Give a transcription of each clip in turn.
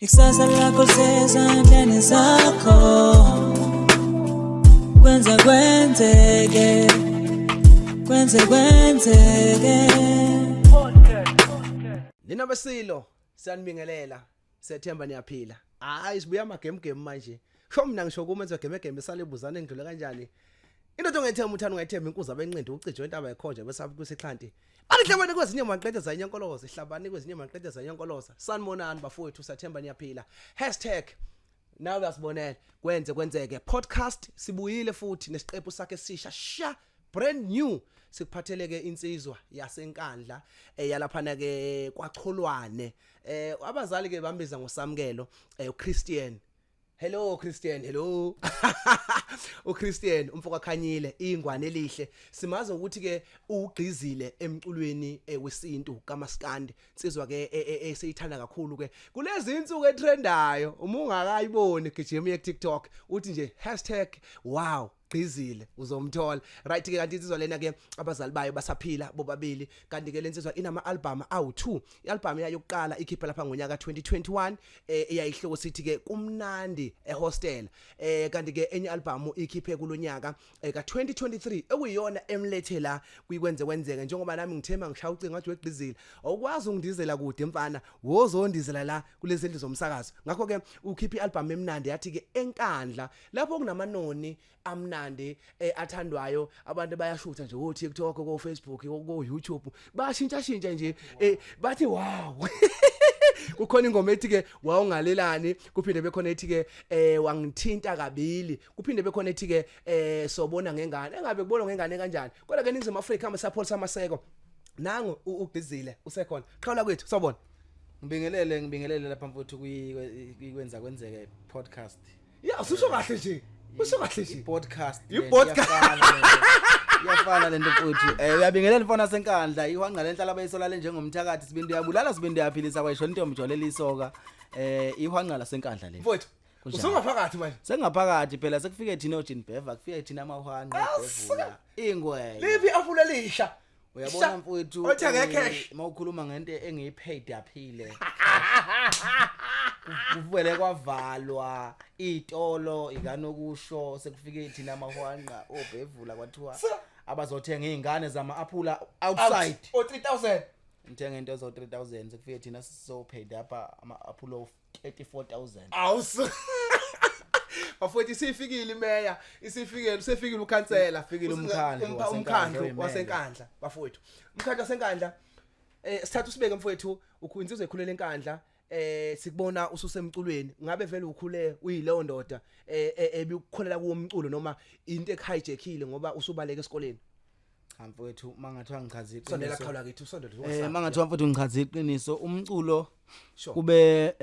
Ikusasa lakho lisezandleni zakho. Kwenze kwenzeke, kwenze kwenzeke. Nina besilo, siyanibingelela, siyethemba niyaphila. Hayi, sibuya ama game game manje. Sho mina ngisho kuma enza game game sale buzana engidlule kanjani. Into ongayithemba uthanda ungayithemba inkuza abenqindi ucijo intaba ekhonje bese kusixhanti. Alihlabane kwezinye maqede zanyankoloza, ihlabane kwezinye maqede zanyankoloza. Sanibonani bafowethu, siyathemba niyaphila. Nawe uyasibonela, kwenze kwenzeke podcast, sibuyile futhi nesiqephu sakhe sisha sha, brand new. Sikuphathele ke insizwa yaseNkandla, eyalaphana ke kwaCholwane, abazali ke bambiza ngoSamkelo, uChristian. Hello Christian, hello. uChristian umfoka Khanyile, ingwane elihle. Simazi ukuthi ke ugqizile emculweni wesintu kaMaskandi. Insizwa ke esiyithanda kakhulu ke. Kulezi insuku etrendayo, uma ungakayiboni gijima uye TikTok, uthi nje #wowGqizile uzomthola. Right ke, kanti insizwa lena ke abazali bayo basaphila bobabili. Kanti ke lensizwa inama album awu2. Ialbum yayo yokuqala ikhipha lapha ngonyaka 2021, eyayihloko sithi ke Kumnandi eHostel. Kanti ke enye album ikhiphe kulonyaka ka 2023, ekuyiyona emlethe la kuyikwenze kwenzeke. Njengoba nami ngithema ngishaya ucingo, ngathi, "Wegqizile, awukwazi ungidizela kude mfana, wozondizela la kulezi ndlu zomsakazo." Ngakho ke ukhipha ialbum emnandi yathi ke Enkandla, lapho kunamanoni amnandi athandwayo. Abantu bayashutha nje ko TikTok, ko Facebook, ko YouTube, bashintsha shintsha nje, bathi wow. Kukhona ingoma ethi ke Wawungalelani, kuphinde bekhona ethi ke Wangithinta Kabili, kuphinde bekhona ethi ke Sobona Ngengane. Engabe kubona ngengane kanjani? Kodwa ke Ningizimu Afrika ama support amaseko nangu ugqizile usekhona. Qhawula kwethu, sawubona. Ngibingelele, ngibingelele lapha mfowethu kuyikwenza kwenzeke podcast. Ya, ususho kahle nje, usho kahle nje. I-podcast. I-podcast. Iyafana lento mfowethu. Uyabingelela mfana seNkandla, ihwanqa lenhlala bayisolale njengomthakathi, sibindi uyabulala, sibindi uyaphilisa, kwayisho intombi jolela isoka. Ihwanqa laseNkandla le. Mfowethu. Kunjani? Usungaphakathi manje. Sengaphakathi phela, sekufike thina oJin Beva, kufike thina amahwanqa ebhevula. Ingwe. Liphi afula lisha? Uyabona Sha. mfowethu, Othenga ngecash. mawukhuluma ngento engiyipaid aphile. Kuvele kwavalwa itolo ikanokusho, sekufike thina amahwanqa obhevula, kwathiwa abazothenga izingane zama-aphula outside. O 3000. Ngithenga into zo 3000, sekufike thina so paid up ama-aphula of 34,000. Awusu. Bafowethu, isifikile imeya, isifikile, usefikile ukhansela. Ufikile umkhandlu waseNkandla, Umkhandlu oyimeya. waseNkandla, bafowethu. Umkhandlu waseNkandla. Sithatha usibeke mfowethu, insizwa ekhulela eNkandla. Sikubona ususemculweni. Ngabe vele ukhule uyileyo ndoda ebikukholela kuwo umculo, noma into ekuhijackile ngoba usubaleka esikoleni? Cha mfowethu, mangathiwa ngichaza Sondela. iqiniso. Qhawula kithi, usondele. Mangathiwa mfowethu ngichaza iqiniso, umculo kube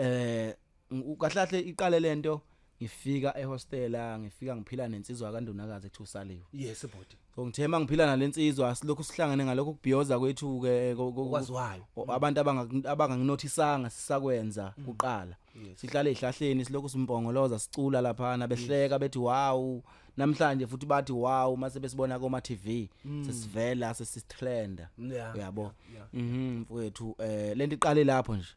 kahle kahle iqale lento ngifika ehostela, ngifika ngiphila nensizwa kaNdunakazi ekuthiwa uSaliwe. Yes body. So ngithema ngiphila nalensizwa, silokhu sihlangene ngalokho kubhiyoza kwethu ke Okwaziwayo. Abantu abanganginothisanga sisakwenza kuqala. Sihlale ezihlahleni, silokhu simpongoloza, sicula laphana, behleka bethi wow. Namhlanje futhi bathi wow mase besibona koma TV, sesivela sesitrenda. Uyabo? Mfowethu, lento iqale lapho nje.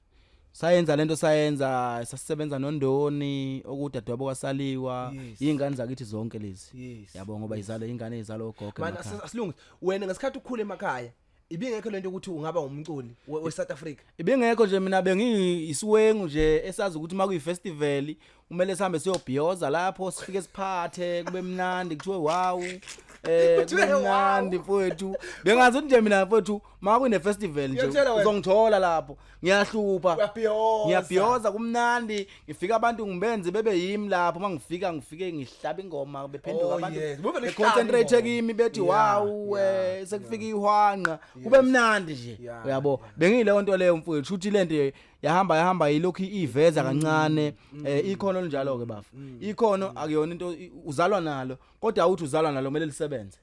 Sayenza lento, sayenza, sasisebenza noNdoni okudadewabo kwaSaliwa, ingane zakithi zonke lezi. Yabo, ngoba izalo ingane izalo ogogo Mana emakhaya. Asilungise wena, ngesikhathi ukhula emakhaya ibingekho lento ukuthi ungaba umculi we-South Africa? Ibingekho nje, mina bengiyisiwengu nje esazi ukuthi makuyi festival kumele sihambe siyobhiyoza lapho, sifike siphathe, kube mnandi, kuthiwe wow. Kuthiwe Kube mnandi mfowethu. Bengazi ukuthi nje mina mfowethu makune festival nje Ngiyakutshela wena. uzongithola lapho ngiyahlupha. Uyabhiyoza. Ngiyabhiyoza, kumnandi, ngifika abantu ngibenze bebe yimi lapho. Mangifika ngifike ngihlaba ingoma, bephenduka abantu, Buvele beconcentrate uhlabe ingoma. kimi, bethi wow, sekufika ihwanqa, kube mnandi nje. Uyabo, bengiyileyo nto leyo mfowethu, uthi lento yahamba yahamba, yilokhu iveza kancane ikhono linjalo ke bafu. Ikhono akuyona into uzalwa nalo, kodwa uthi uzalwa nalo kumele lisebenze.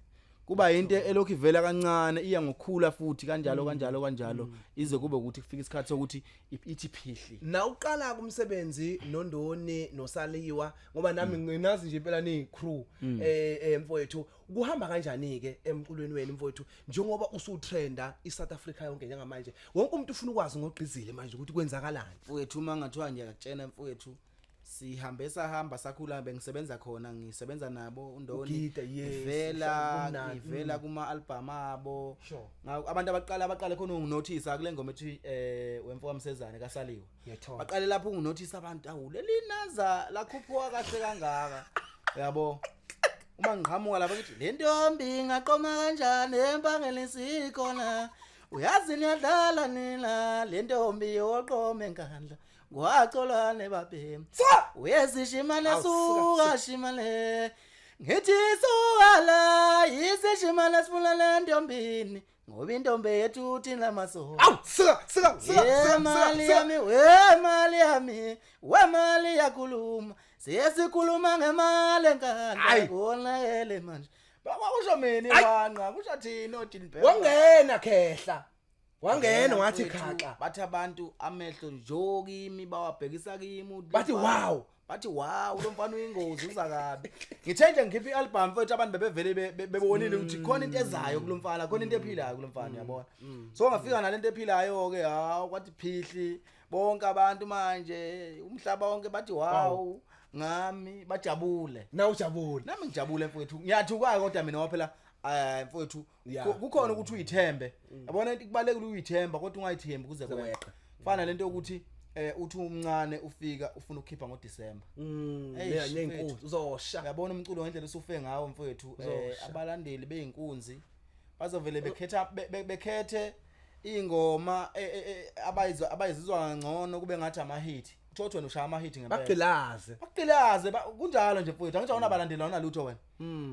Kuba into elokhu ivela kancane, iya ngokukhula futhi kanjalo kanjalo kanjalo, ize kube ukuthi kufika isikhathi sokuthi ithi phihli. Na uqala kumsebenzi noNdoni noSaliwa, ngoba nami nginazi nje impela ni crew, mfowethu, kuhamba kanjani ke emculweni wenu, mfowethu, njengoba usutrenda iSouth Africa yonke njengamanje, wonke umuntu ufuna ukwazi ngoGqizile manje ukuthi kwenzakalani? Mfowethu, uma ngathiwa ngiyakutshena, mfowethu, sihambe sahamba sakhula, bengisebenza khona, ngisebenza nabo uNdoni. Ugida, yes, ngivela kumnandi. Ngivela kuma album abo. Abantu abaqala khona unginothisa kule ngoma ethi wemfo kaMsezane kaSaliwe. Ngiyathola. Baqale lapho unginothisa abantu, awu, leli naza lakhuphuka kahle kangaka, yabo, uma ngiqhamuka lapha ngithi le ntombi ingaqoma kanjani empangeni sikhona, uyazi niyadlala nina, le ntombi yoqoma enkandla ngwacolwane babhemi uyezishimane. Awu, suka, Suka shimane, ngithi suka la, yisishimane sifuna le ntombini ngoba intombi yethu thina maso. Awu, suka, suka, suka, suka. Mali suka. yami, we mali yami, we mali yakhuluma, siye sikhuluma ngemali enkandla. Ayi. Konakele manje, bakusho mina iwanqa, kusho thina oJilbert. Wangena khehla, wangena wathi khaxa. Bathi abantu amehlo njo kimi bawabhekisa kimi uthi Bathi, "Wow." Bathi wow, lo mfana uyingozi, uza kabi. Ngithe nje ngikhipha i-album, mfethu, abantu bebevele bebonile ukuthi khona into ezayo kulo mfana, khona into ephilayo kulo mfana, uyabona. So ngafika nalento ephilayo ke, hawu, kwathi phihli, bonke abantu manje umhlaba wonke bathi wow ngami, bajabule. Na ujabule. Nami ngijabule, mfowethu, ngiyathuka kodwa mina waphela, mfowethu, kukhona ukuthi uyithembe, yabona, into kubalekile uyithemba kodwa ungayithembi kuze kweqe. Kweqe. Fana lento yokuthi uthi umncane ufika ufuna ukukhipha ngoDecember. Eish, Nenkunzi mfethu. uzosha. Uyabona umculo ngendlela usufe ngawo, mfowethu, Uzosha. abalandeli beyinkunzi bazovele bekhetha bekhethe ingoma abayizizwa kangcono, kube ngathi ama-hit, uthi wena ushaya ama-hit ngempela. Bagqilaze. Baqilaze, kunjalo nje, mfowethu, angisho awunabalandeli, awunalutho wena,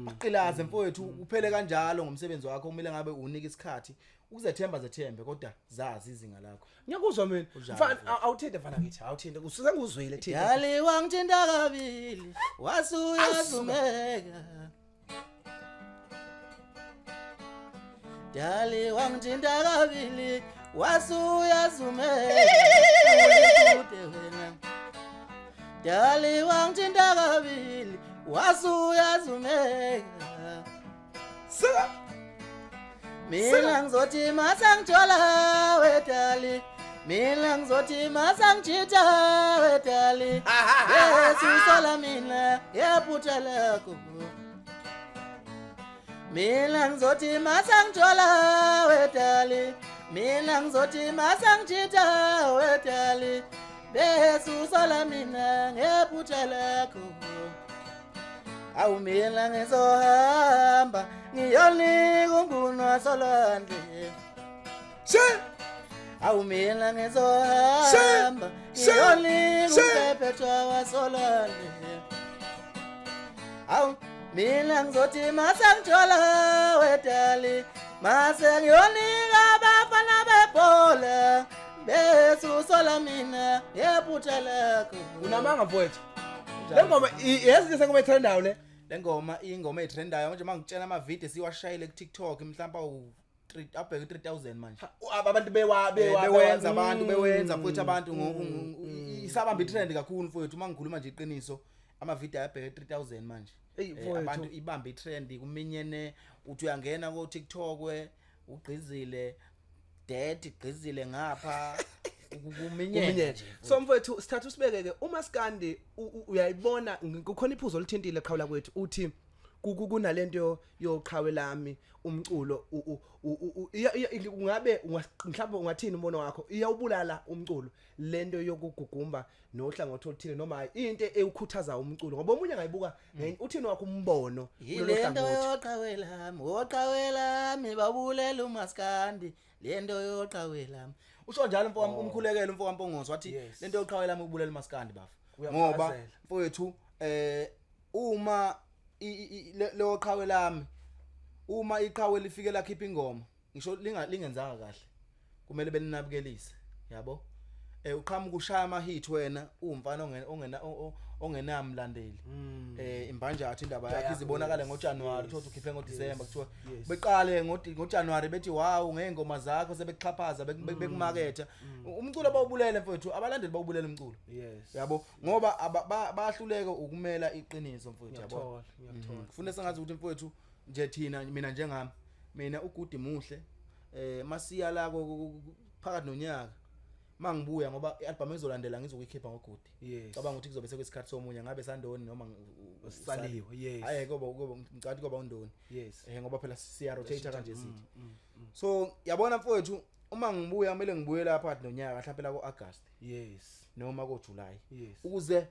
baqilaze, mfowethu, uphele kanjalo ngomsebenzi wakho. Kumele ngabe unika isikhathi ukuzethemba, zethembe kodwa zazi izinga lakho. Ngiyakuzwa mina. Kunjalo, Mfana, mfowethu. Awuthinte, mfana, ngithi awuthinte, usenguzwile, thinte. Dali wangithinta kabili wasuyazumeka, Dali wangithinta kabili wasuyazumeka, kude wena, Dali wangithinta kabili wasuyazumeka. Suka. Mina ngizothi masangithola wedali, mina ngizothi masangijita wedali, Yesu sola mina ngephutha lakho. Mina ngizothi masangithola wedali, mina ngizothi masangijita wedali, bese usola mina ngephutha lakho. Awu, mina ngizohamba ngiyonika ungunwa solwandle. She. Awu, mina ngizohamba ngiyonika umphephetho wasolwandle. Awu, mina ngizothi masangithola wedali, mase ngiyonika abafana bebhola, bese usola mina ngephutha lakho. Unamanga, mfowethu, le ngoma yazi nje sengoma etrendayo le. Le ngoma ingoma etrendayo manje, mangitshela amavidiyo siwashayile ku TikTok mhlawumbe awu 3 abheke 3000 manje. Abantu bewa bewa Bewenza abantu, bewenza futhi abantu isabamba itrend kakhulu, mfowethu. Uma ngikhuluma nje iqiniso, amavidiyo ayabheke 3000 manje. Eyi, mfowethu. Abantu ibamba itrend kuminyene, uthi uyangena ko TikTok we ugqizile dead, gqizile ngapha kuminyene Kuminyene. nje. So mfowethu, sithatha usibeke ke umaskandi, uyayibona, kukhona iphuzo olithintile qhawula kwethu, uthi kunalento yoqhawe lami umculo, ungabe mhlawumbe ungathini umbono wakho, iyawubulala umculo lento yokugugumba nohlangothi oluthile noma hayi, into ewukhuthaza umculo, ngoba omunye angayibuka uthini wakho umbono kulolo Yilento hlangothi? yoqhawelami, oqhawelami babulela umaskandi, lento yoqhawelami, usho njalo mfowami, umkhulekelo umfowami Mpongozi wathi lento yoqhawelami ubulela umaskandi bafa, ngoba Uyamchazela. mfowethu, uma leyo qhawe lami, uma iqhawe lifike lakhipha ingoma, ngisho lingenzanga kahle, kumele belinabukelise, yabo. Uqhamuka ushaya ama hit wena uwumfana ongena ongena ongenamlandeli. Imbanjathi indaba yakhe izibonakale ngoJanuary, uthola ukhiphe ngoDecember, kuthiwa beqale ngoJanuary bethi wow ngezingoma zakho, sebekuxhaphaza, bekumaketha. Umculo bawubulele mfowethu, abalandeli bawubulele umculo. Yabo, ngoba bayahluleka ukumela iqiniso mfowethu, yabo. Ngiyakuthola, ngiyakuthola. Kufuna sengathi ukuthi mfowethu nje thina, mina njengami, mina ugudi muhle, masiya la phakathi nonyaka mangibuya, ngoba ialbum ezolandela ngizokuyikhipha ngogudi. Cabanga ukuthi kuzobe sekuyisikhathi somunye ngabe sandoni noma Usaliwe, yes. Hayi, koba ngicabanga koba undoni. Ngoba phela siya rotate kanje sithi. So yabona mfowethu, uma ngibuya kumele ngibuye lapha phakathi nonyaka, mhlawumbe la ko-August noma ko-July, ukuze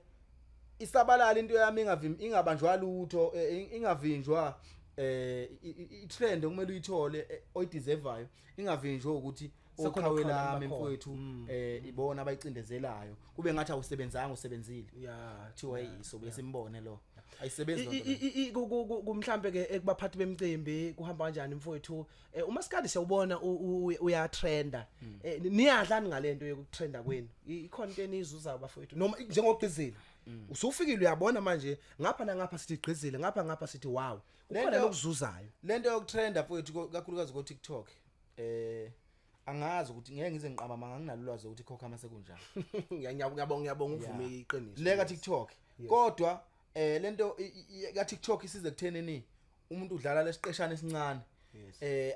isabalala into yami, ingabanjwa lutho, ingavinjwa i-trend okumele uyithole, oyideservayo, ingavinjwa ukuthi Sekhona oqhawe khona lami bakhona. mfowethu, ibona abayicindezelayo, kube ngathi awusebenzanga, usebenzile, kuthiwa hey, sobuye simbone lo, ayisebenzi lonto leyo. Mhlambe ke ekubaphathi bemicimbi kuhamba kanjani mfowethu? Umaskandi siyawubona uyatrenda. Niyadlani ngalento yokutrenda kwenu? Ikhona into eniyizuzayo bafowethu, noma njengogqizile usufikile uyabona manje ngapha nangapha sithi gqizile, ngapha ngapha sithi wow, kukhona lokuzuzayo? Lento yokutrenda mfowethu, kakhulukazi ko TikTok, angazi ukuthi ngeke ngize ngiqamba manga, nginalo ulwazi ukuthi ikhokha mase kunjani. Ngiyabonga, ngiyabonga uvume iqiniso. Le ka TikTok, kodwa lento ka TikTok isize kuthenini umuntu udlala lesiqeshana esincane,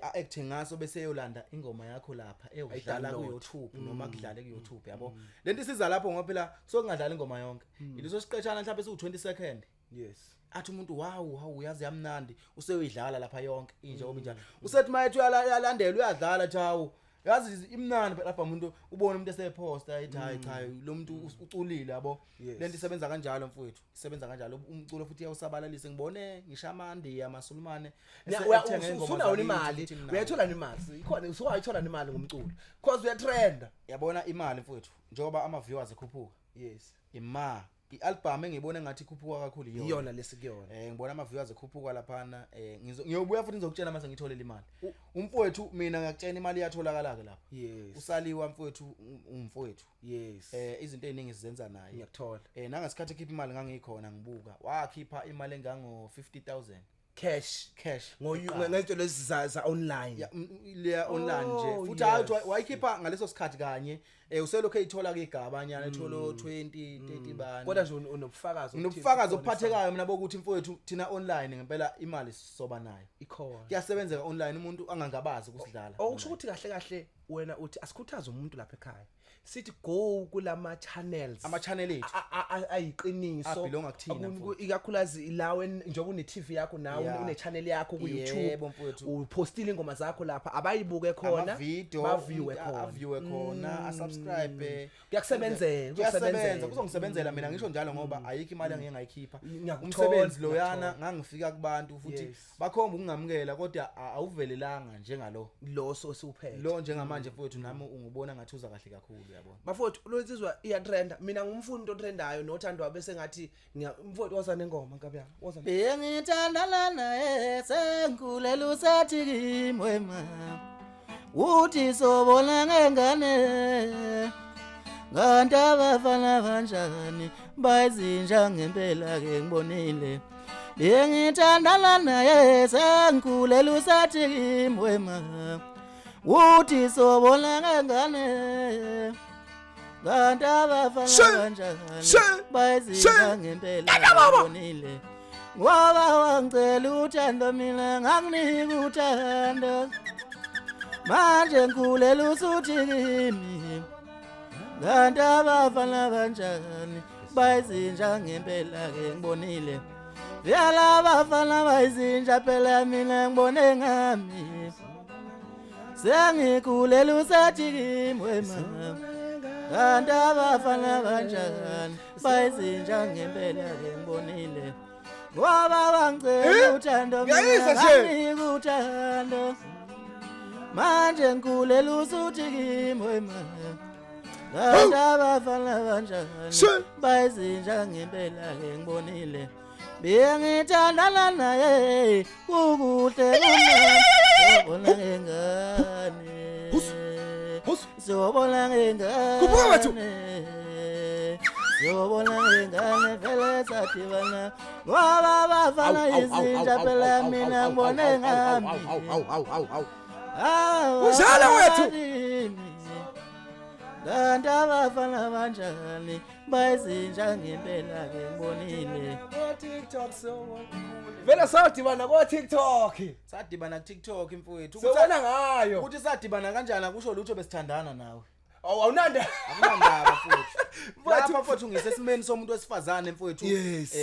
a-acte ngaso, bese eyolanda ingoma yakho lapha eyodlala ku Ayidownload. YouTube noma kudlale ku YouTube, yabo. Lento isiza lapho ngoba phela sokungadlala ingoma yonke, ileso siqeshana mhlawumbe siwu 20 second, athi umuntu wow, hawu, uyazi yamnandi, useyoyidlala lapha yonke injengoba injalo. Usethi mayethi uyalandela, uyadlala, athi hawu, yazi imnandi phela lapha, umuntu ubone umuntu eseposta ethi hayi cha, lo muntu uculile, yabo. Lento isebenza kanjalo mfowethu, isebenza kanjalo umculo, futhi iyawusabalalisa. Ngibone ngisho amaNdiya, amaSulumane ethenga ingoma Usunayo zakithi imali? ukuthi imnandi. Uyayithola imali? Ikhona, usukayithola imali ngomculo, cause uyatrenda? Yabona imali mfowethu, njengoba ama viewers ekhuphuka, ima i-album engiyibona engathi ikhuphuka kakhulu iyona. Iyona lesikuyona. Ngibona ama viewers ekhuphuka laphana, ngiyobuya futhi ngizokutshela mase ngitholele imali umfowethu. Mina ngiyakutshela, imali iyatholakala ke lapha. Usaliwa mfowethu, umfowethu, izinto eziningi sizenza naye. Ngiyakuthola. Nangesikhathi ekhipha imali ngangikhona ngibuka, wakhipha imali engango 50000 Cash? Cash. Eqala. Ngezinto lezi za online? Ya, leya online nje. Futhi hayi, wayikhipha ngaleso sikhathi kanye, uselokhu eyithola ke igabanyana, etholo 20 30 bani. Kodwa nje unobufakazi ukuthi Nginobufakazi ikhona? obuphathekayo mina bokuthi mfowethu thina online ngempela imali sisoba nayo. Ikhona. Kuyasebenzeka online, umuntu angangabazi ukusidlala. Okusho ukuthi kahle kahle wena uthi asikhuthaze umuntu lapha ekhaya, sithi go kulama channels. Ama channel ethu. Ayiqiniso. Abelonga kuthina, mfowethu. Ikakhulukazi lawe, njengoba une TV yakho nawe, une channel yakho ku YouTube. Yebo, mfowethu. Upostile ingoma zakho lapha, abayibuke khona. Ama-video, Baviwe umuntu khona. Aviwe khona, asubscribe. Kuyakusebenzela, Kuyasebenza. kuyakusebenzela. Kuzongisebenzela mina, ngisho njalo, ngoba ayikho imali engike ngayikhipha. Ngiyakuthola, Umsebenzi loyana, ngiyakuthola. ngangifika kubantu futhi bakhomba ukungamukela, kodwa awuvelelanga njengalo Lo so siwuphethe. lo njengamanje mfowethu, nami ungubona ngathi uza kahle kakhulu, uyabona. Bafowethu, lo insizwa iyatrenda, mina ngumfundi otrendayo nothandwa, bese ngathi mfowethu woza nengoma, nkabi yami, woza Bengithandana naye sengikhulelwe, usathi kimi wema, uthi sobona ngengane, kanti abafana kanjani, bayizinja ngempela ke, ngibonile. Bengithandana naye sengikhulelwe, usathi kimi wema, uthi sobona ngengane, kanti abafana kanjani, bayizinja ngempela, ngibonile. Ngoba wangicela uthando, mina ngakunika uthando, manje ngikhulelwe, usuthi kimi, kanti abafana kanjani, bayizinja ngempela ke, ngibonile. Vela abafana bayizinja phela, mina ngibone ngami. Sengikhulelwe, usathi kimi wema, kanti abafana kanjani, bayizinja ngempela ke, ngibonile. Ngoba wangicela uthando, mina Ngiyayizwa nje. ngakunika uthando, manje ngikhulelwe, usuthi kimi wema, kanti abafana kanjani, bayizinja ngempela ke, ngibonile. Bengithandana naye kukuhle kumnandi, yabona ngengane. Musu. Sobona ngengane. Khuphuka wethu. Sobona ngengane vele sadibana. Ngoba abafana Awu, awu, awu, izinja awu, phela awu, mina awu, ngibone awu, awu, ngami. awu, awu, awu, awu, awu, awu. Awu, Kunjalo wethu. Kanti abafana banjani bayizinja ngempela ke ngibonile. Ko-TikTok Vele sadibana ko-TikTok. Sadibana ku TikTok mfowethu. Sobona ngayo. Ukuthi sadibana kanjani akusho lutho besithandana nawe. Awu awunanda. Akunandaba mfowethu. Mfowethu. Lapha mfowethu ngisesimeni somuntu wesifazane mfowethu. Yes.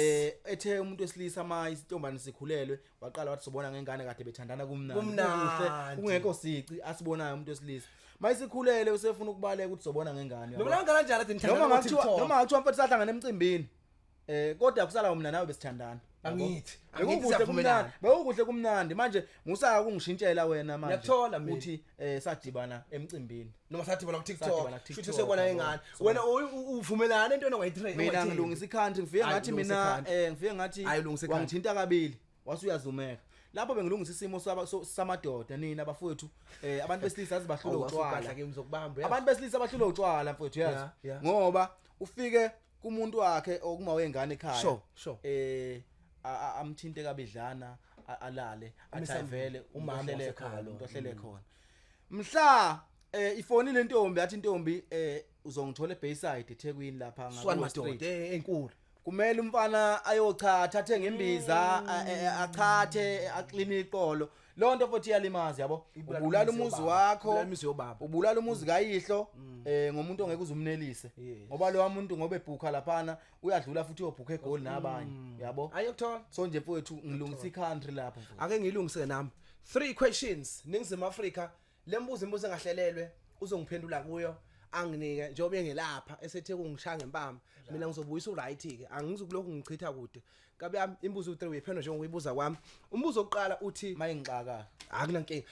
Ethe umuntu wesilisa ma isitombane sikhulelwe waqala wathi sobona ngengane kade bethandana kumnandi. Kumnandi. Kuhle, Kungekho sici asibonayo umuntu wesilisa. Mayisikhulele usefuna ukubaleka ukuthi sobona ngengane. Noma kanjani athi nithandana Noma ngathiwa ko-TikTok. noma ngathiwa mfowethu sahlangana emcimbini. Kodwa kusala mina nawe besithandana. Yabo? Angithi, angithi Bekukuhle siyavumelana. kumnandi, bekukuhle kumnandi manje musaka kungishintshela wena manje. Ngiyakuthola mina. Uthi sadibana emcimbini. Noma sadibana ku-TikTok. Sadibana ku-TikTok, Futhi sebona yabo. ingane. Wena uvumelana entweni ongayitrain. Mina ngilungisa i-country ngifike Hayi, ngathi ulungisa mina i-country. ngifike ngathi Hayi, ulungisa i-country. wangithinta kabili wase uyazumeka. Lapho bengilungisa isimo samadoda nina bafowethu abantu besilisa azi bahlulwe utshwala. Kimi ngizokubamba. Abantu besilisa bahlulwe utshwala mfowethu yazi. Yeah, yeah. Ngoba ufike kumuntu wakhe okuma wengane ekhaya. Sure, sure. Amthinte kabidlana alale athi Amise ayivele umama umuntu ohlele wasekhaya khona lo. umuntu ohlele khona. Mhla ifonile intombi athi intombi uzongithola eBayside eThekwini lapha Swan ngaku madoda Street. enkulu. Kumele umfana ayochatha athenge imbiza achathe akline iqolo. Lonto futhi iyalimaza yabo. Ibulala Ubulala umuzi umuzi yobaba. wakho. Ibulala imizi yobaba. Ubulala umuzi kayihlo ngomuntu ongeke uzumnelise. Yes. Ngoba lo muntu ngoba ebhukha laphana uyadlula futhi uyobhukha egoli nabanye yabo. Ayokuthola. So nje mfowethu ngilungisa i-country lapho mfowethu. Ake ngilungise nami. 3 questions Ningizimu Afrika lembuzo imbuzo engahlelelwe uzongiphendula kuyo anginike njengoba engelapha esethe kungishaya ngempama mina ngizobuyisa uright ke angizukulokhu ngichitha kude kabe yami imbuzo u3 uyiphendula njengokuyibuza kwami umbuzo oqala uthi Mayingixaka. akunankinga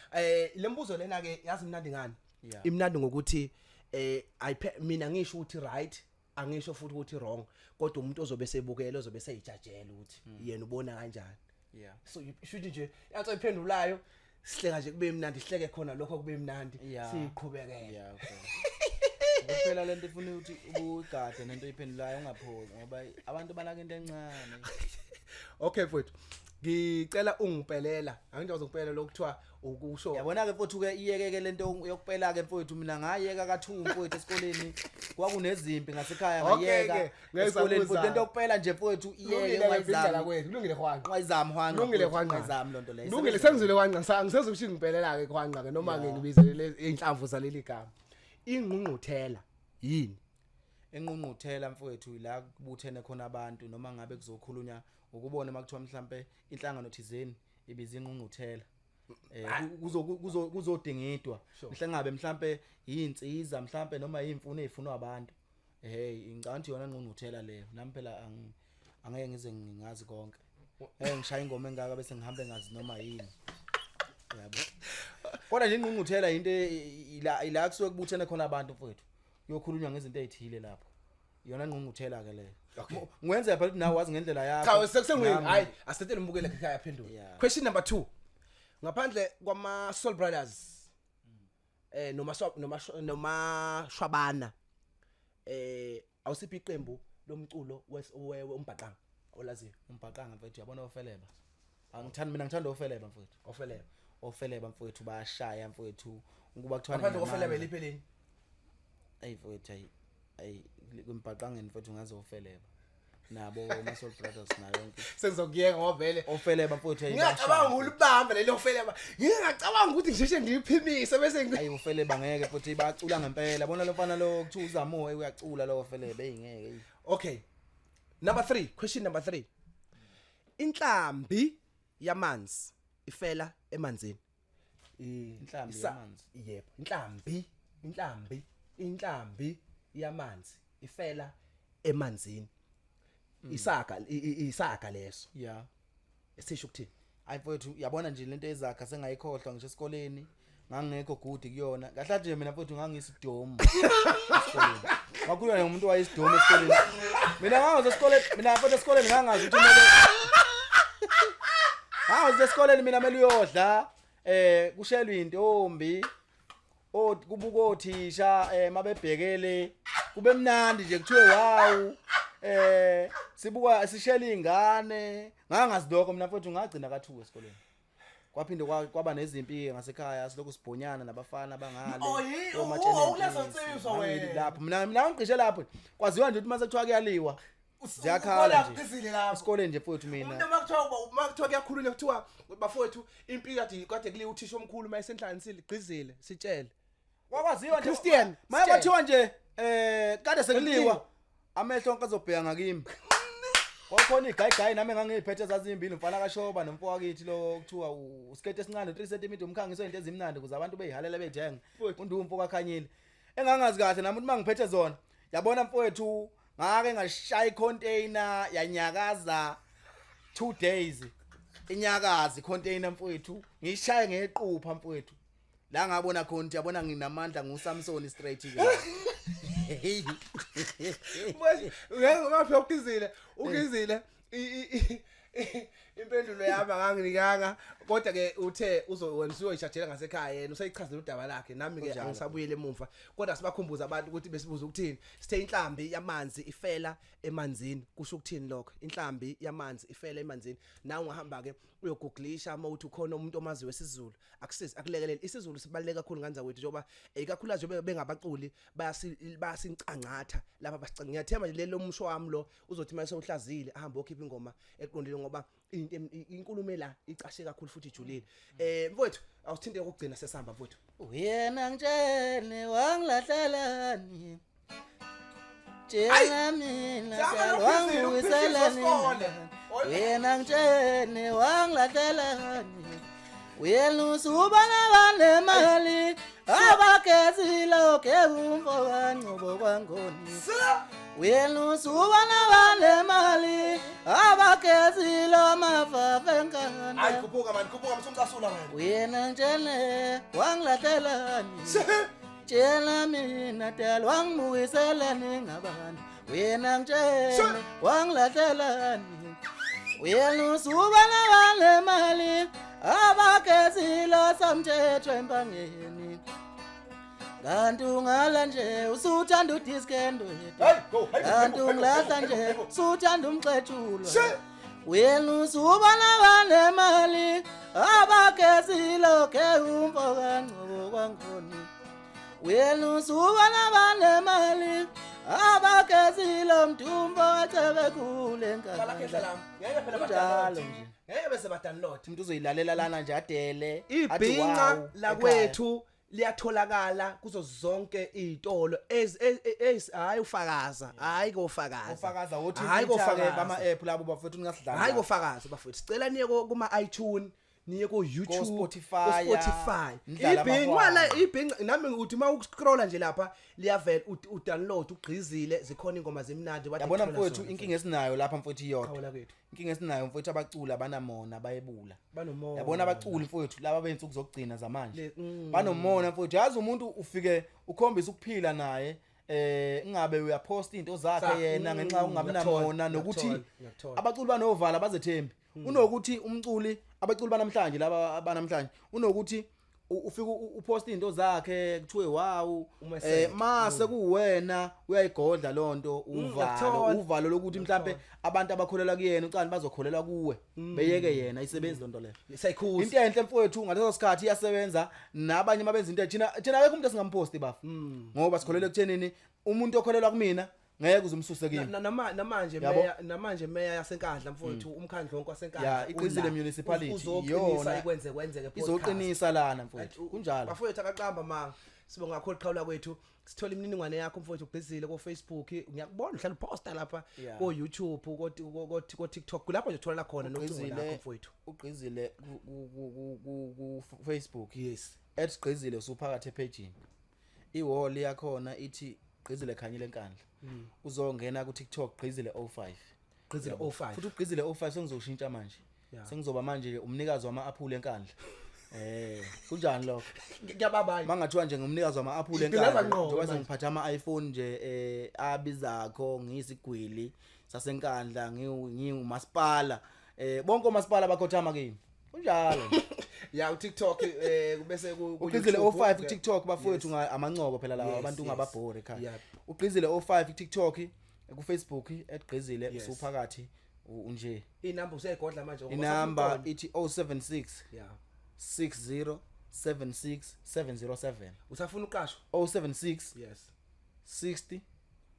lembuzo lena ke yazi imnandi ngani Yeah. imnandi ngokuthi ayiphe mina ngisho ukuthi right angisho futhi ukuthi wrong kodwa umuntu ozobe sebukela ozobe seyijajela ukuthi yena ubona kanjani Yeah. so shuthi nje yathi oyiphendulayo sihleka nje kube mnandi sihleke khona lokho kube mnandi Yeah. siqhubekele Yeah, okay. Kuphela lento ifuna ukuthi ubugade nento oyiphendulayo ungaphozi ngoba abantu banaka into encane. Okay mfowethu ngicela ungipelela angidwa uzongipelela lokuthiwa ukusho Yabona ke mfowethu ke iyekeke lento yokupela ke mfowethu mina ngayeka ka2 mfowethu esikoleni kwakunezimpi ngasekhaya Okay, ngayeka ke, ngeke esikoleni ngisabuza. futhi lento yokupela nje mfowethu iyeke Kulungile ke indlela ungayizami. kwethu kulungile hwanqa Ungayizami hwanqa. kulungile mfowethu, hwanqa Ungayizami lonto leyo. kulungile sengizwile hwanqa angisezokusho ngipelela ke hwanqa ke noma ke ngibize inhlamvu zaleli gama ingqungquthela yini Enqungquthela mfowethu la kubuthene khona abantu noma ngabe kuzokhulunywa ukubona makuthiwa mhlambe inhlangano thizeni ibiza inqungquthela kuzo kuzo kuzodingidwa mhlangabe mhlambe yinsiza mhlambe noma yimfuno ezifunwa abantu hey ngicabanga ukuthi yona inqungquthela leyo nami phela angeke ngize ngingazi konke ngishaya ingoma engaka bese ngihambe ngazi noma yini yabo kodwa nje ingqungquthela into ila kusuke kubuthene khona abantu mfowethu kuyokhulunywa ngezinto ezithile lapho iyona ngqungquthela ke leyo Okay. Ngwenza phela ukuthi nawe wazi ngendlela yakho Cha sekusengweni Nami- hayi asetele umbukele ekhaya aphendule. Yeah. Question number 2. Ngaphandle kwama Soul Brothers noma noma Shwabana awusiphi iqembu lomculo umbhaqanga olaziyo umbhaqanga mfethu uyabona ofeleba angithandi mina ngithanda ofeleba mfethu ofeleba. Ofeleba mfethu bayashaya mfethu ukuba kuthiwa Ngaphandle kofeleba eliphi elinye? Ayi mfethu ayi ayi kwimbhaqangeni mfethu ngaze ofeleba nabo ama Soul Brothers nayo yonke Sengizokuyeka ngoba vele ofeleba mfethu ayi ngingacabanga ulibambe lelo feleba. Ngingacabanga ukuthi ngisheshe ngiliphimise bese ayi ofeleba ngeke futhi bacula ngempela bona lo mfana lo kuthiwa uzamuwe uyacula lo ofeleba eyingeke eyi. Okay. Number 3, question number 3. Inhlambi yamanzi ifela emanzini. Inhlambi yamanzi? Yebo, inhlambi yamanzi ifela emanzini. Isaga isaga leso. Yeah. Esisho ukuthini? Ayi mfowethu yabona nje lento ezakha sengayikhohlwa ngisho esikoleni ngangekho good kuyona kahle nje mina mfowethu ngangisidomu esikoleni wakhuluma nomuntu wayesidomu esikoleni mina ngangazi esikoleni mina mfowethu esikoleni ngangazi ukuthi kumele ngangazi esikoleni mina kumele uyodla kushelwe intombi O kubuka othisha mabebhekele kube mnandi nje kuthiwe wow. Sibuka sishela ingane. Ngangazi lokho mina mfowethu, ngagcina ka2 esikoleni. Kwaphinde kwaba nezimpi ngasekhaya, silokhu sibhonyana nabafana bangale. Oh, omatshene oh, kulezo mpisi. nsizwa Ngangili wena. lapho mina ngiqishe lapho, kwaziwa nje ukuthi mase kuthiwa kuyaliwa ziyakhala nje Uqisile lapho. esikoleni nje mfowethu Umuntu mina. uma kuthiwa kuyakhulunywa, kuthiwa bafowethu impi kade kuliwa, uthisha omkhulu mayesenhlanganisile gqizile sitshele. Kwakwaziwa nje. Christian, maye sitshele. kwathiwa nje kade sekuliwa, Sekuliwa. amehlo onke azobheka ngakimi. Kwakhona igayigayi nami engangiyiphethe zazimbili, umfana kaShoba nomfo wakithi lo kuthiwa usikete esincane 3 cm, umkhangiso into ezimnandi ukuze abantu beyihalela bethenga. Futhi. Undumfo kaKhanyile engangazi kahle nami ukuthi mangiphethe zona, yabona mfowethu, ngake ngashaya icontainer yanyakaza 2 days, inyakazi container mfowethu, ngiyishaye ngequpha mfowethu, la ngabona khona ukuthi yabona nginamandla, nguSamson straight ke. Manje ngeke ngaphi ukizile ukizile impendulo yami akanginikanga, kodwa ke uthe uzowena usuyoyishajela ngasekhaya, yena useyichazela udaba lakhe, nami ke Kunjalo. angisabuyele emuva, kodwa sibakhumbuza abantu ukuthi besibuza ukuthini. Sithe inhlambi yamanzi ifela emanzini, kusho ukuthini lokho? Inhlambi yamanzi ifela emanzini. Nawe ungahamba ke uyogooglisha uma uthi ukhona umuntu omaziwe isiZulu, akusizi akulekelele. isiZulu sibaluleke kakhulu nganza wethu, njengoba ikakhulukazi njengoba bengabaculi bayasincangcatha lapha basica. Ngiyathemba nje lelo musho wami lo uzothi mase uhlazile ahambe okhipha ingoma eqondile, ngoba into inkulumo la icashe kakhulu futhi ijulile. Mfowethu, awusithinte ukugcina sesihamba mfowethu. Uyena ngitshene wangilahlelani, tshela mina. Sihamba Dala, noKhizile, wangibuyiselani. uKhizile wesikole. Uyena ngitshene wangilahlelani, uyena usubana banemali abagezile oke umfo kaNgcobo kwangoni. Uyena usubana banemali abagezile amafafa Hayi, enkanda. khuphuka mani, khuphuka msumcasula wena. Uyena ngitshene wangilahlelani, tshela mina dala, wangibuyiselani ngabantu. Uyena ngitshene wangilahlelani, uyena usubana banemali abagezile samthetho empangeni, kanti ungala nje usuthanda udiskendwethu. Hayi go, hayi go, Kanti hayi go, ungilahla hayi go, nje hayi go. suthanda umxethulo. She! Uyena usubana banemali abagezile oke umfo kaNgcobo kwangoni. Uyena usubana banemali abagezile mntumfo wacebe khule Bala khehla nkandla. lami. Ngeke phela Kunjalo badownload. nje. Ngeke bese badownload. Umuntu uzoyilalela lana nje adele athi Ibhinca wow, lakwethu liyatholakala kuzo zonke izitolo ez hayi ufakaza, hayi kofakaza. Ofakaza wothi hayi kofakaza bama app labo bafethu ningasidlali. Hayi kofakaza bafethu, sicela niye kuma iTunes, niye ko YouTube, Ko Spotify, ko Spotify. nidlale Ibhinca la, amahwaya. ibhinca nami uthi uma uscrolla nje lapha liyavela, udownload ugqizile, zikhona ingoma zemnandi bathi Yabona kuthola mfowethu, zona. inkinga esinayo lapha mfowethu iyodwa. Qhawula kwethu. Inkinga esinayo mfowethu, abaculi abanamona, bayebula. Banomona. Yabona abaculi mfowethu laba beyinsuku zokugcina zamanje. Banomona mfowethu. Yazi umuntu ufike ukhombisa ukuphila naye, ingabe uyapost into zakhe yena ngenxa yokungabi namona nokuthi Ngiyakuthola. abaculi banovala bazethembi. Unokuthi umculi, abaculi banamhlanje laba abanamhlanje, unokuthi ufike upost into zakhe kuthiwe wow. Umeseke. Mase kuwena uyayigodla lonto, uvalo Ngiyakuthola. uvalo lokuthi mhlambe abantu abakholelwa kuyena ucani bazokholelwa kuwe, beyeke yena isebenzi lonto leyo. Sayikhuza. Into enhle mfowethu ngaleso sikhathi iyasebenza nabanye mabenza into, thina akekho umuntu esingamposti bafu, ngoba sikholelwa ekuthenini umuntu okholelwa kumina ngeke uzumsuse kimi. Namanje Yabo. meya, namanje meya yaseNkandla mfowethu, umkhandlu wonke waseNkandla Ya, iQinizile ula. Municipality, Uzoqinisa iyona ikwenze kwenzeke podcast. Izoqinisa lana mfowethu, kunjalo. Bafowethu, akaqamba manga, sibonga kakhulu qhawula kwethu. Sithola imininingwane yakho mfowethu ugqizile ko Facebook, ngiyakubona uhlala uposta lapha, ko YouTube, ko TikTok, kulapho nje uthola khona nocingo lakho Ugqizile mfowethu. Ugqizile ku Facebook. @gqizile usuphakathi epagini, iwall yakhona ithi Gqizile Khanyile Enkandla. Uzongena ku TikTok, Gqizile 05. Gqizile 05. Futhi uGqizile 05 sengizoshintsha manje. Sengizoba manje umnikazi wama-aphula eNkandla. Kunjani lokho? Kuyababa. Mangathiwa nje ngumnikazi wama-aphula Ngileva eNkandla, ngqo njengoba manje. sengiphatha ama-iPhone nje abizakho, ngiyisigwili saseNkandla, ngiwumasipala, bonke omasipala bakhothama kimi, kunjalo. Ya, uTikTok, bese ku Ugqizile YouTube. 05 kuTikTok bafowethu, amancobo phela lawa, abantu ungababhori ekhaya. Ugqizile 05 kuTikTok, kuFacebook @gqizile. Usuphakathi nje. Inamba useyigodla manje ngoba Inamba usafuna ithi 076 60 76 707. Usafuna uqashwa. 076 60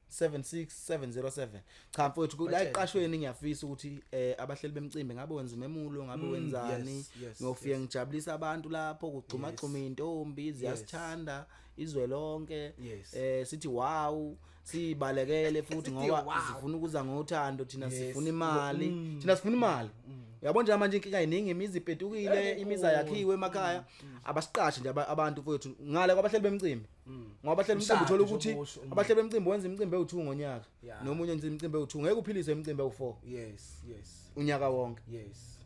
76707. Cha mfowethu, la Batshele. eqashweni ngiyafisa ukuthi abahleli bemcimbi, ngabe wenza umemulo, ngabe wenzani, ngiyofika ngijabulisa abantu lapho kugxuma gxuma intombi ziyasithanda izwe lonke. Sithi wow, sibalekele futhi Sithi ngoba wow. sifuna ukuza ngothando thina. Sifuna imali thina, sifuna imali. Uyabona nje manje inkinga iningi, imizi ipetukile, imizi ayakhiwe emakhaya. Abasiqashe nje abantu mfowethu ngale kwabahleli bemcimbi, ngoba abahleli bemcimbi Umshado uthola ukuthi nje okusho, abahleli bemcimbi wenza imicimbi ewu2 ngonyaka, nomunye wenza imicimbi ewu2. Ngeke uphiliswe imicimbi ewu4 unyaka wonke.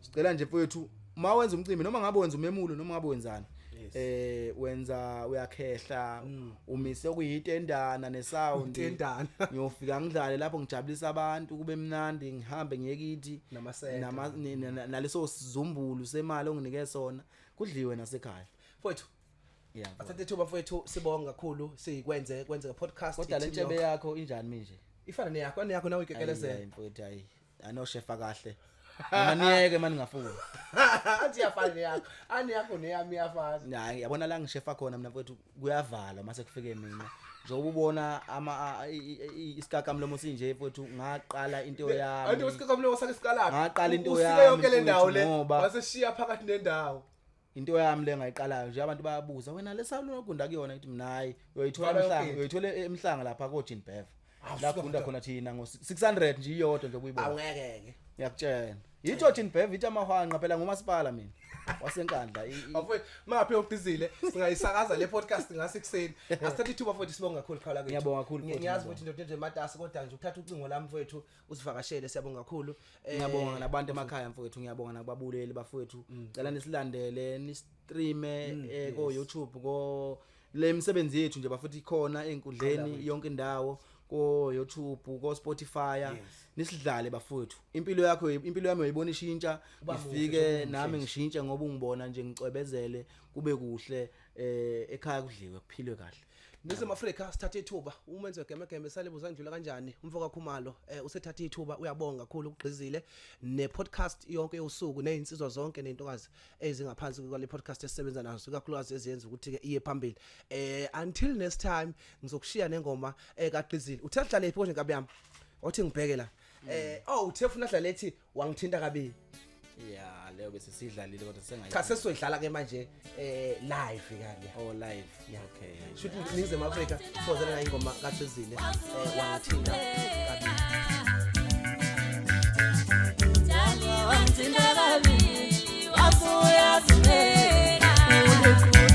Sicela nje mfowethu, uma wenza umcimbi, noma ngabe wenza umemulo, noma ngabe wenzani, wenza uyakhehla, umise okuyitendana nesound. Itendana. Ngiyofika ngidlale lapho, ngijabulisa abantu, kube mnandi, ngihambe ngiye kithi. Namasente. Naleso sizumbulu semali onginike sona, kudliwe nasekhaya. Mfowethu, athathe ithuba mfowethu, sibonga kakhulu, sikwenze kwenzeka podcast. Kodwa le i-team ntshebe yonke. yakho injani manje? Ifana neyakho, neyakho nawe ikekelezela. Ayi, mfowethu, hayi, anoshefa kahle, noma niyeke mani ngafuni. Athi iyafana neyakho, aniyakho neyami iyafana. Hayi, yabona la ngishefa khona mina mfowethu, kuyavalwa mase kufike mina, njengoba ubona ama isikakamlomo sinje mfowethu, ngaqala into Anti yami. usikakamlomo sake siqalaphi? Ngaqala into Usike yami, yonke le ndawo le mfowethu, ngoba waseshiya phakathi nendawo. Into yami le ngayiqalayo nje, abantu bayabuza, wena le salon ogunda kuyona, ngithi mina hayi, uyoyithola Vala yonke emhlanga, into. uyoyithola emhlanga lapha ko Jean Bev, Awu, la suka gunda mntwana. khona thina ngo 600 nje iyodwa nje kuyibona. Awungeke. Ngiyakutshela, yitho Jean Bev, ithi amahwanqa phela ngumasipala mina wasenkandla Bafowethu, mangaphi yokuqizile, singayisakaza le podcast ngasekuseni. Asithathe ithuba futhi sibonga kakhulu qhala kwethu. Ngiyabonga kakhulu futhi, Ngiyazi ngiyabonga. futhi indoda nje matasa, kodwa nje ukuthatha ucingo lami mfowethu usivakashele, siyabonga kakhulu. Ngiyabonga nabantu emakhaya mfowethu, ngiyabonga nakubabuleli bafowethu. Cela nisilandele, nistreame ko YouTube, ko le misebenzi yethu nje bafowethu ikhona einkundleni yonke indawo, ko YouTube, ko Spotify. Nisidlale bafowethu, impilo yakho, impilo yami uyayibona ishintsha. Uba muhle Ngifike nje. nami ngishintshe ngoba ungibona nje ngicwebezele, kube kuhle ekhaya, kudliwe, kuphilwe kahle. Ningizimu Afrika, sithathe ithuba, umenzi wegemegeme salibuza ndlula kanjani umfo kaKhumalo, usethathe ithuba, uyabonga kakhulu ukugqizile ne podcast yonke yosuku nezinsizwa zonke nentokazi ezingaphansi kwale podcast esisebenza nazo, ikakhulukazi eziyenza ukuthi ke iye phambili. Until next time, ngizokushiya nengoma kaGqizile. Uthe dlale iphi konje nkabi yami? Othi ngibheke la. Oh, uthe ufuna dlale ethi wangithinta kabili. Ya, leyo bese sidlalile kodwa sengayi. Cha, sesizoyidlala ke manje live kanye. Oh, live, okay. Shuthi Ningizimu Afrika, thokozela ingoma kaGqizile, wangithinta kabili. Wangithinta kabili, wasuyazumeka uliqude.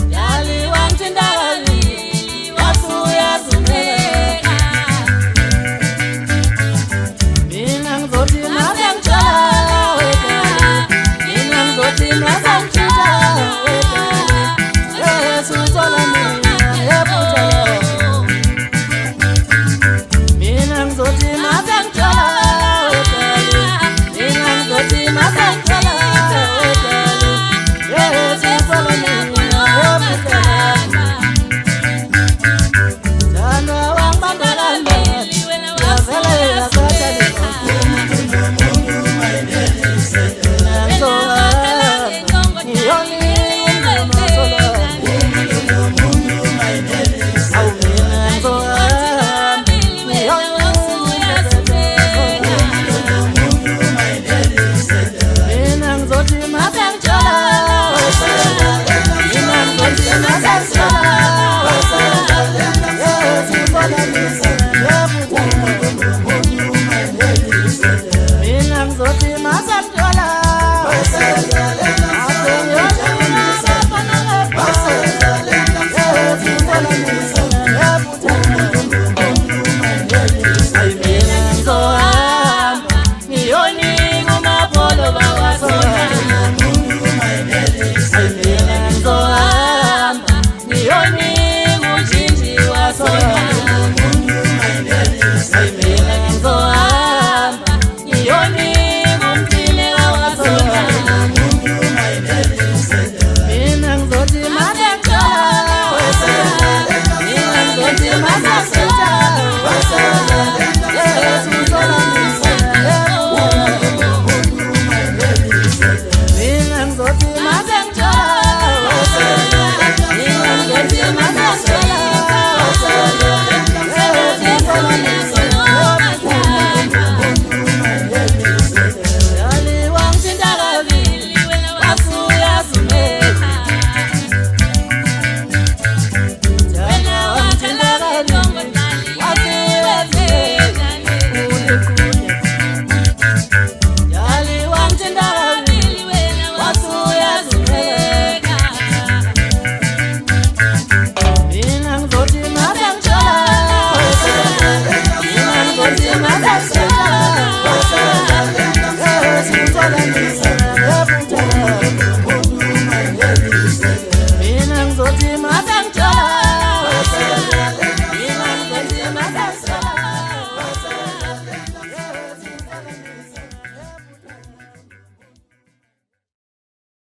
Dali, wangithinta kabili, wasuyazumeka. Mina ngizothi masengitshala wedala, mina ngizothi masengitshala wedala, Yesu uthola mina ephutha. Mina ngizothi masengitshala. Suthola mina.